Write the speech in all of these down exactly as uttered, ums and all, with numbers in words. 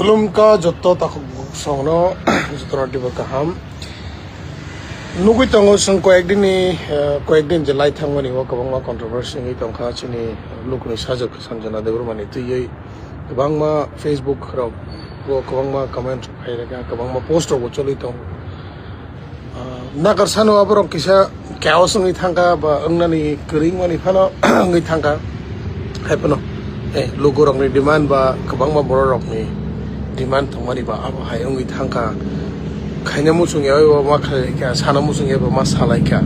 Khulumkha jotto takhuk songno, jotto no dibo kaham. Nugui tongo chwng koyekdin ni, eh, koyekdin je lai thangmani o kwbangma controversy wngwi tongkha chini lukuni sajwk Sanjana Debbarma ni twiwi. Kwbangma Facebook rok o kwbangma comment phai rwkha, kwbangma post rok bo choli tongo. Ah, nakar sano aborok kisa chaos wngwi thangkha ba wngnani kwrwngmani phano wngwi thangkha. Hai phano, eh, lukurokni demand ba kwbangma bororokni demand tongmani ba abo hai wngwi thangkha. Khaina muchung ya bai bo ma khlai kha, sana muchung ya bai bo ma salai kha.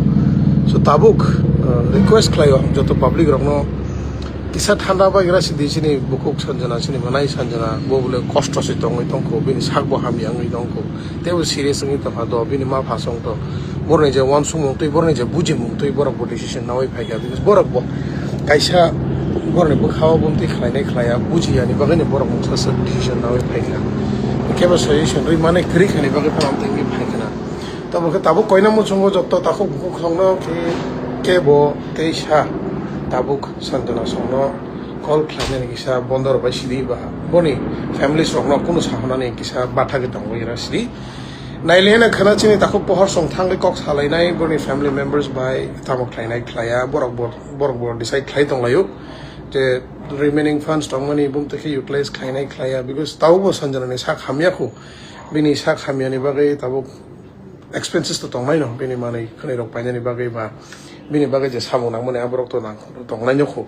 So tabuk, ah, request khlaio ang joto public rokno, kisa thanda bagra sidi chini bukhuk Sanjana, chini mwnai Sanjana, bo bole kosto se tongwi tongkho, bini sakbo hamya wngwi tongkho. Teibo serious wngwi tongkha do, bini ma phasong to. Borokni je uansukmung twi, borokni je bujimung twi, borok bo decision nawi phaikha. Because borok bo kaisa borokni bwkhao bumtwi khlainai khlaiya, bujiyani bagwino borok mungsa swk decision nawi phaikha. Kebo suggestion rwi mane kwrwi khani bagwi phano amtwi wngwi phaikha na. Tamo khe tabuk koina muchungo jotto takhuk bukhuk songno khe kebo teisa tabuk Sanjana songno call khlainani kisa bondo rwbai sidi ba boni families rokno kunu sahonani kisa bathagwi tongwi ra sidi. Nailena khana chini takhuk pohor song thangwi kok salainai boni family members bai tamo khlainai khlaiya borok bo, borok bo decide khlai tonglaio je remaining funds tongmani bumtwi khe utilize khlainai khlaiya, because tabuk bo Sanjanani sak hamya khu, bini sak hamyani bagwi tabuk expenses to tongnai no, bini manwi khwnwi rok painani bagwi ba bini bagwi je samung nangmani aborok to nang tongnai no khu.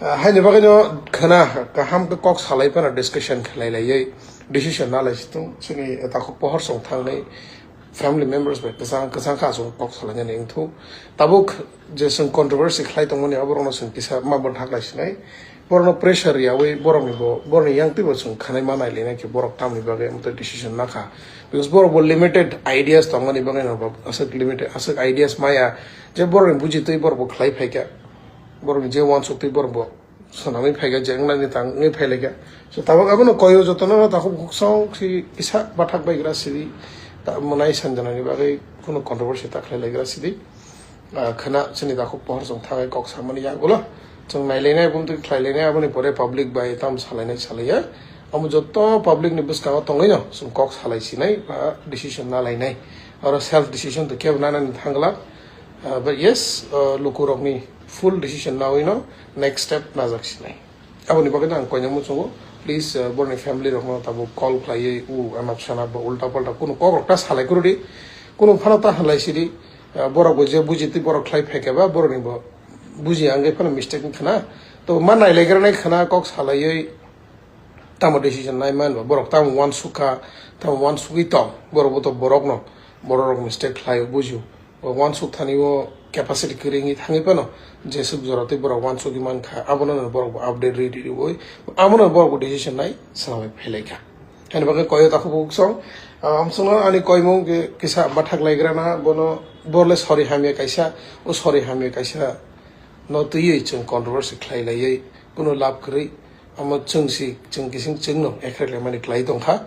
Ah, haini bagwi no khwna kaham khe kok salai phano discussion khlai laiwi decision na lai situng chini takhuk pohor song thangnai family members bai kwchang kwchang kha aswk kok salainani wngthuk. Tabuk je chwng controversy khlai tongmani aborokno chwng kisa ma bwthak lai sinai. Borokno pressure riyawi borokni bo, borokni yang twibo chwng khwnai ma nai lina khe borok tamni bagwi amtwi decision nakha. Because borok bo limited ideas tongmani bagwi no bo aswk limited, aswk ideas maya je borokni buji twi borok bo khlai phaikha. Borokni je uansuk twi borok bo swnamwi phaikha, je wngnani tang wngwi phailaikha. So tabuk abono koyo jotono takhuk bukhuk song si kisa bathak baigra sidi ta mwnai Sanjanani bagwi kunu controversy ta khlai laigra sidi. Ah, khwna chini takhuk pohor chwng thangai kok samani yagulo chwng nailainai, bumtwi khlailainai, aboni pore public bai tam salainai salaiya. Amo jotto public ni bwskango tongwino chwng kok salai sinai ba decision na lainai. Oro self decision to kebo nanani thangla. Ah, but yes, ah, lukurokni full decision nawino next step najak sinai. Aboni bagwi ang koina muchungo, please, ah, borni family rokno tabuk call khlaiwi u anap sanap ba ulta palta kunu kok rok ta salai kwrwdi. Kunu phano ta halai sidi. Ah, borok bo je buji twi borok khlai phaikha ba borokni bo buji angwi phano mistake wngkha na. To ma nailaigra nai khwna kok salaiwi tamo decision nai man ba borok tamo uansukha, tamo uansugwi tong. Borok bo to borokno, borok rok mistake khlaio bujio. Bo uansuk thani o capacity kwrwi wngwi thangwi phano jeswk jora twi borok uansugwi mankha, abono no borok bo update rwi rwi rwi abono borok bo decision nai swnamwi phailaikha. Ani bagwi koyo takhuk bukhuk song, ah, amsongno ani koimung khe kisa bathak laigrana, bono borle sorry hamya kaisa, o sorry hamya kaisa no twiwi chwng controversy khlai laiwi kunu lab kwrwi, omo chwng si, chwng kising chwngno ekhrek laimani khlai tongkha.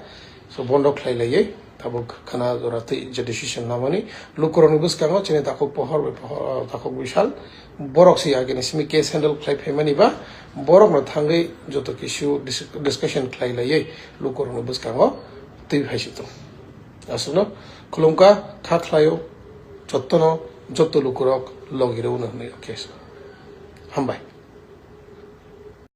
So bondo khlai laiwi tabuk khwna jora twi je decision namani lukurokni bwskango chini takhuk pohor bai pohor, takhuk bisal borok si agini simi case handle khlai phaimani ba borokno thangwi joto kisu dis-, discussion khlai laiwi lukurokni bwskango twi phai si tong. Aswkno khulumkha kha khlaio jottono, jotto lukurok logi rwno hwnwi. Okay, hambai.